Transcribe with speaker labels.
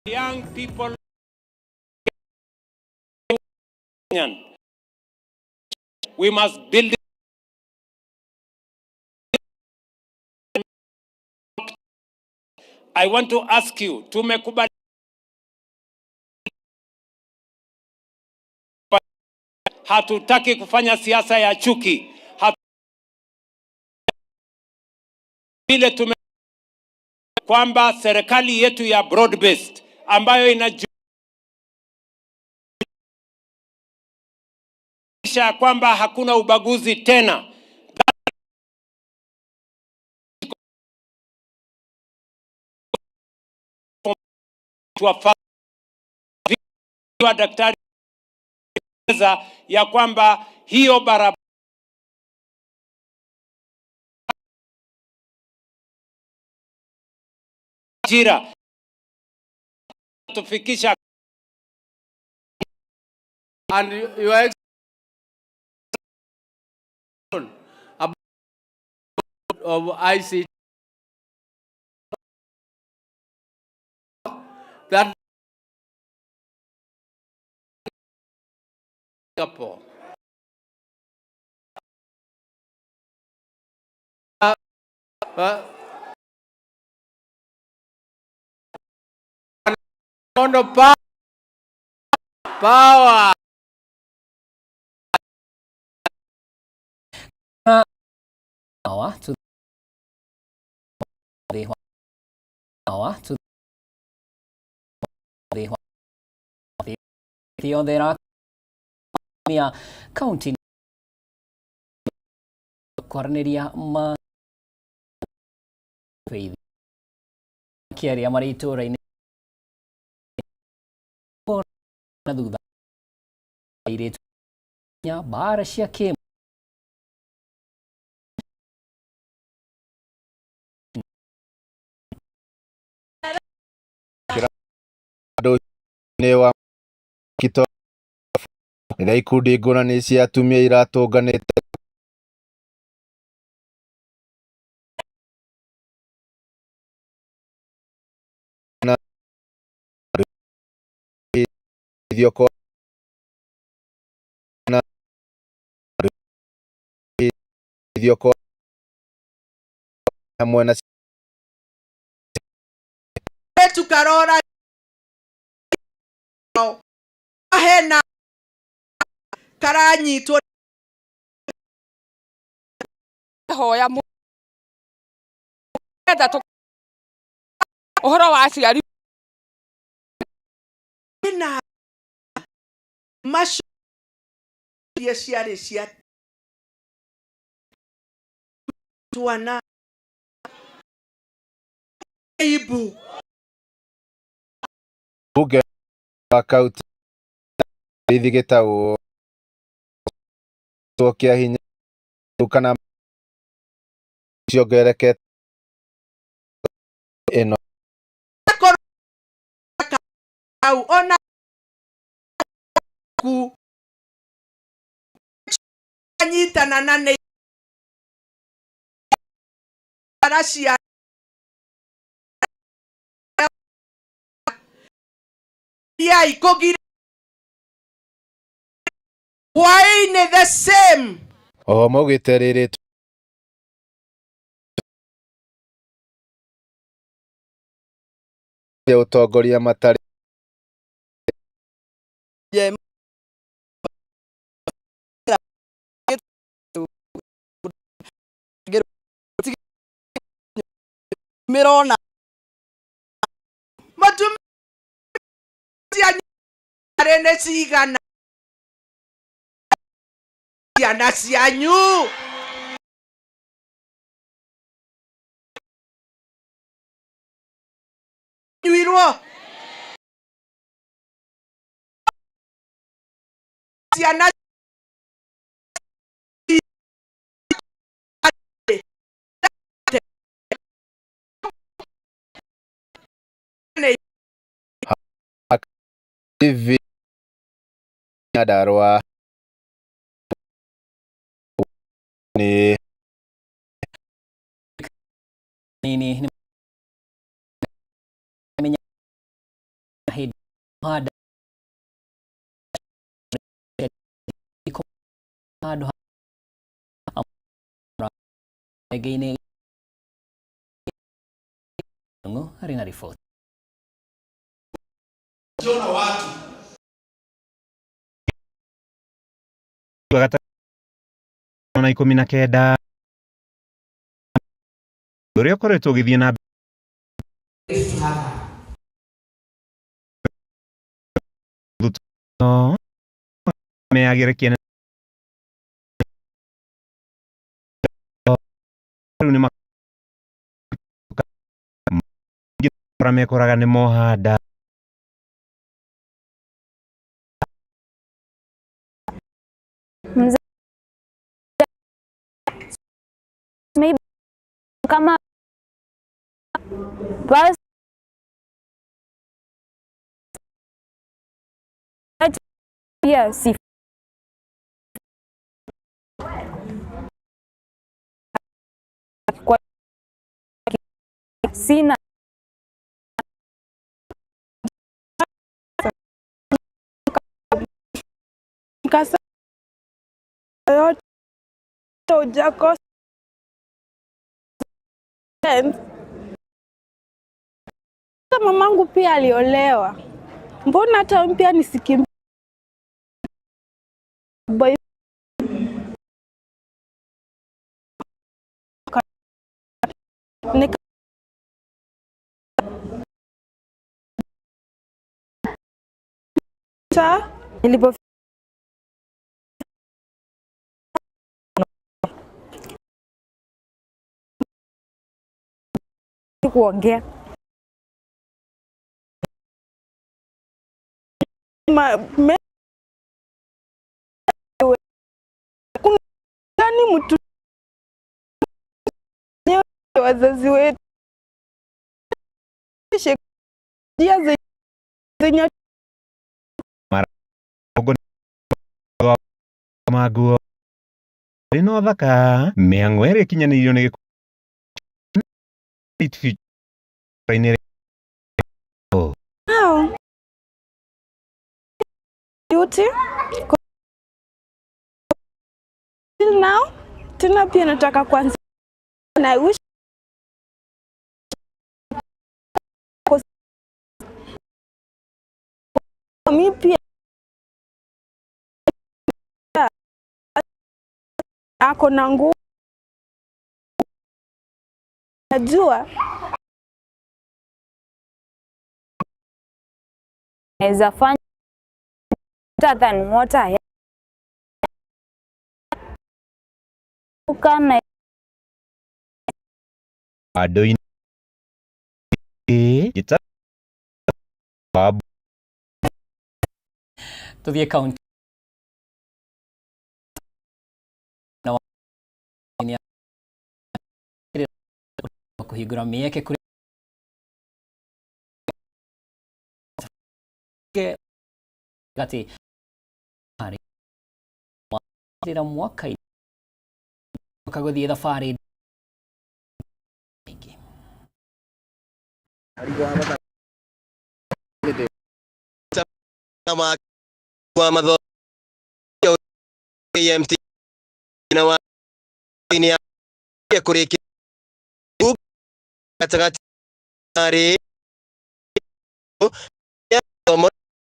Speaker 1: Young people we must build. I want to ask you, tumekubali hatutaki kufanya siasa ya chuki. Vile tume kwamba serikali yetu ya broad based ambayo inajua kwamba hakuna ubaguzi tena. Daktari ya kwamba hiyo barabara ajira tufikisha
Speaker 2: and your of ICT that Singapore. Power.
Speaker 3: To the to the the the kaunti kwaranĩria ma Faith kĩarĩa marĩ itũũra-inĩ na thutha airĩtu mbara cia kĩ
Speaker 4: Nĩ wa kito rĩrĩa ikundi ngũrani cia atumia iratũnganĩte na kwa na kwa hamwe na
Speaker 5: tukarora hena karanyitwo
Speaker 6: hoya uhoro wa aciari
Speaker 5: na macio ciarĩ cia twana ibu
Speaker 4: Bunge wa kaunti Gĩtaũ kĩa hinya kana ciongererekete ĩno
Speaker 5: ona ku nyitana na nĩ cia kũgira hwaĩ-inĩ the same.
Speaker 4: Oho maugĩte rĩrĩ ũtongoria matarĩ
Speaker 5: mirona mũtumia arĩ nĩ cigana ciana cianyu nyuirwo ciana
Speaker 4: TV Nyandarua nĩ
Speaker 3: nini. Hada handũ ha arĩ na riboti.
Speaker 7: Na 19 ũrĩa ũkoretwo ũgĩthiĩ na meyagĩre rĩu nĩ mekoraga nĩ moha nda.
Speaker 8: Maybe kama basi pia si kwa sina
Speaker 6: Mkasa yote hujakosa. Mamangu pia aliolewa, mbona hata pia nisikim boy nika
Speaker 8: nilipo kuongea
Speaker 6: ma, me, kuna gani mtu wazazi wetu njia zenye
Speaker 7: maguo rĩ na ũthaka mĩhang'o ĩrĩa ĩkinyanĩirio nĩ gĩkundi
Speaker 6: Now, duty till now tena pia nataka kwanza na I wish mi pia ako na nguvu, najua
Speaker 8: naweza fanya better than what I am.
Speaker 7: Andũ-inĩ
Speaker 3: Tuthiĩ kaunti na kũhingũra mĩeke kũrĩ gati harĩ mwaka-inĩ gũthiĩ thabarĩ ingĩ.
Speaker 9: Wa mathomo KMT na wa kũrĩkia gatagatĩ arĩ